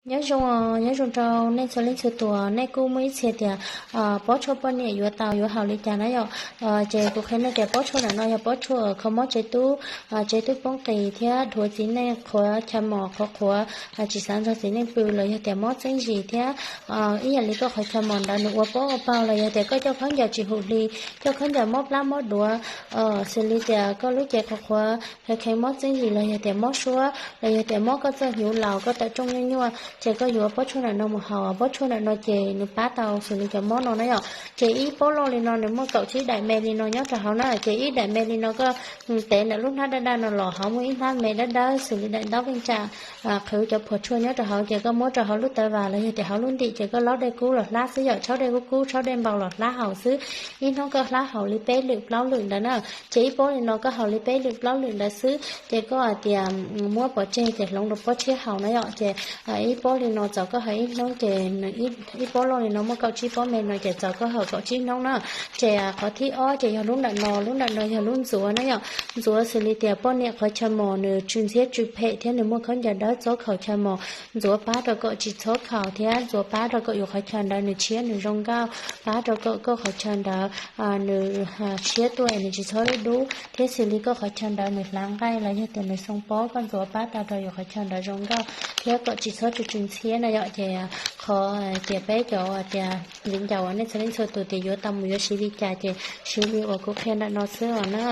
Nyob zoo, nyob zoo rau nej txhua leej txhua tus, nej kuj muaj ib txhia tias pob tshuaj poj niam yuav tau yuav haus li cas na yom. Ces kuv qhia nej tias pob tshuaj ntawm no yog pob tshuaj kho mob tsev tub, tsev tub poob qis thiab dhuav txiv neej, qhuav chaw mos, qhuav qhuav tsis xav nrog txiv neej pw los yog tias mob txeeb zis thiab ib yam li koj qhov chaw mos ntawd nws ua pob ua paug los yog tias koj coj khaub ncaws tsis hum hli, coj khaub ncaws mob plab mob duav, xws li tias koj lub cev qhuav qhuav kheev kheev mob txeeb zis los yog tias mob suab los yog tias mob koj txoj hnyuv laus koj tawm rooj nyuaj nyuaj ces koj yuav pob tshuaj ntawm no mus haus. Pob tshuaj ntawm no ces nws pab tau xws li cov mob no na yom. Ces ib pob loj li no nws muaj kaum tsib daim me li no nyob rau hauv na, ces ib daim me li no koj tev ntawm lub hnab daj daj no los hauv muaj ib hnab me dawb dawb xws li daim ntaub veej tsam qhwv cov phuam tshuaj nyob rau hauv, ces koj muab rau hauv lub tawv vas los yog tias hauv lub ntim ces koj lob dej kub los hlab xwb yom, tshaub dej kub kub tshaub dej npau los hlab haus xwb. Ib hnub koj hlab haus li peb lwm plaub lwm ntawd na, ces ib pob li no koj haus li peb lwm plaub lwm ntawd xwb ces koj hais tias muab pov tseg ces hloov rau pob tshiab haus na yom. Ces ib pob li no txaus koj haus ib hnub ces nws ib pob loj li no muaj kaum tsib pob me no ces txaus koj haus kaum tsib hnub na. Ces qhov thib ob ces yog lub ntawm no, lub ntawm no yog lub ntxuav na yom. Ntxuav xws li tias poj niam qhov chaw mos nws tsw ntxhiab tsw phem thiab nws muaj khaub ncaws dawb txob khaus chaw mos, ntxuav pab rau kom tsis txhob khaus thiab ntxuav pab rau kom yus qhov chaw ntawd nws tshiab nws zoo nkauj, pab rau kom koj qhov chaw ntawd nws tshiab tuaj nws tsis txhob dub dub thiab xws li koj qhov chaw ntawd nws hlav nqaij los yog tias nws xoo pob, koj ntxuav pab tau rau yus qhov chaw ntawd zoo nkauj thiab kom tsis txhob tsw tsw ntxhiab na yom. Ces qhov tias peb cov tias viv ncaus uas nej txhua leej txhua tus tias yuav tau mus yuav siv li cas ces siv li uas kuv qhia ntawm no xwb os na.